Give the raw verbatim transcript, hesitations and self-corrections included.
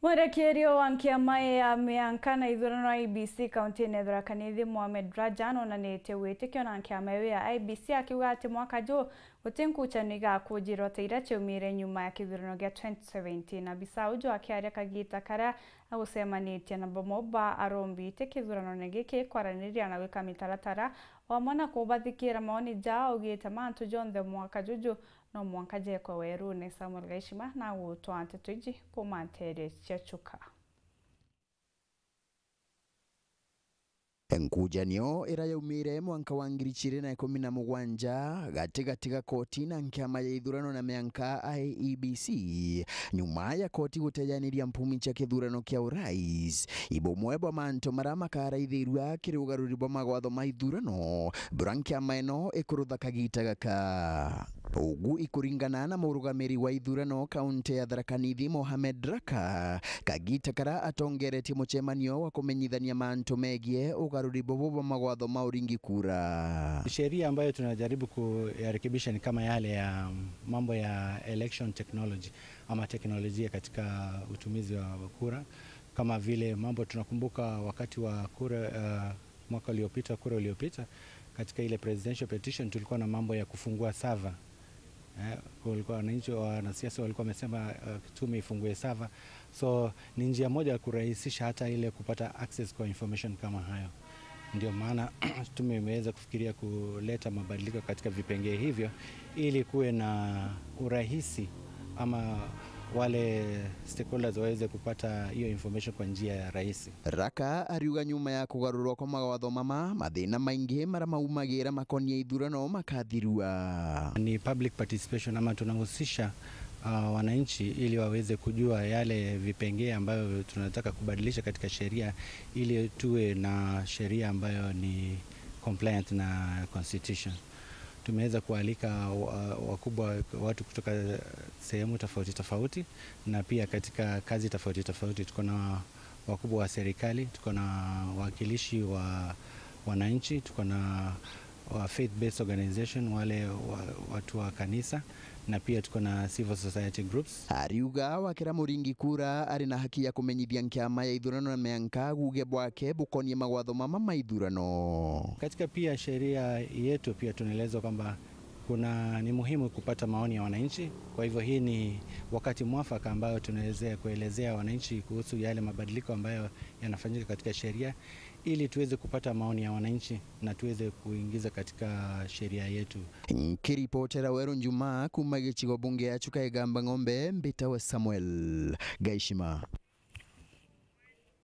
Mwerekeerio wa nkiama ya mianka na ithurano I E B C kauntiine ya Tharaka Nithi, Mohamed Raja, nonanitie witikio na nkiama iu ya I E B C, akiuga ati mwaka ju guti nkucanio igakujirwa ta iria ciaumire nyuma ya kithurano gia twenty seventeen. Abisa uju akiaria kagiita karia agucemanitie na bamwe ba arombi iti kithuranone giki kwaraniria na gwika mitaratara, wamwe na kubathikiira maoni jao, augite mantu jonthe mwaka juju no mwanka jekwe werune. Samuel Gaishima na gutwaa nteto iji kuuma nteere cia Chuka. Nkujanio ira yaumire mwanka wa ngiri ijiri na ikumi na mugwanja gatigati ga koti na nkiama ya ithurano na mianka I E B C, nyuma ya koti gutejaniria mpumi cia kithurano kia urais, ibumwe bwa mantu maria makaraithirua kiri ugaruri bwa magwatho ma ithurano buria nkiama ino ikurutha kagiita gaka. Ugu ikuringana na murugamiri wa ithurano kaunti ya Tharaka Nithi, Mohamed Raka, kagiita karia atongeretie mucemanio wa kumenyithania mantu megie ugaruri bubu bwa magwatho ma uringi kura. Sheria ambayo tunajaribu kuyarekebisha ni kama yale ya mambo ya election technology ama teknolojia katika utumizi wa kura, kama vile mambo tunakumbuka wakati wa kura, uh, mwaka uliopita, kura uliopita, katika ile presidential petition tulikuwa na mambo ya kufungua server. Eh, kulikuwa wananchi, wanasiasa walikuwa wamesema, uh, tume ifungue server. So ni njia moja ya kurahisisha hata ile kupata access kwa information kama hayo. Ndio maana tume imeweza kufikiria kuleta mabadiliko katika vipengee hivyo ili kuwe na urahisi ama wale stakeholders waweze kupata hiyo information kwa njia ya rahisi. Raka ariuga nyuma ya kugarurwa kwa mawatho mama, mathina maingi maria maumagira makonie ithurano makathirua. Ni public participation ama tunahusisha, uh, wananchi ili waweze kujua yale vipengee ambayo tunataka kubadilisha katika sheria ili tuwe na sheria ambayo ni compliant na constitution. Tumeweza kualika wa-, wakubwa, watu kutoka sehemu tofauti tofauti, na pia katika kazi tofauti tofauti. Tuko na wakubwa wa serikali, tuko na wawakilishi wa wananchi, tuko na wa faith based organization, wale wa-, watu wa kanisa, na pia tuko na civil society groups. Ariuga wakira muringi kura ari na haki ya kumenyithia nkiama ya ithurano na mianka guge bwake bukonie magwatho mama ma ithurano. Katika pia sheria yetu pia tunaelezwa kwamba kuna, ni muhimu kupata maoni ya wananchi. Kwa hivyo hii ni wakati mwafaka ambayo tunaweza kuelezea wananchi kuhusu yale mabadiliko ambayo yanafanyika katika sheria ili tuweze kupata maoni ya wananchi na tuweze kuingiza katika sheria yetu. Nkiripotera Weru Njuma kuuma gicigo bunge ya Chuka Igamba Ng'ombe, mbitawe Samuel Gaishima.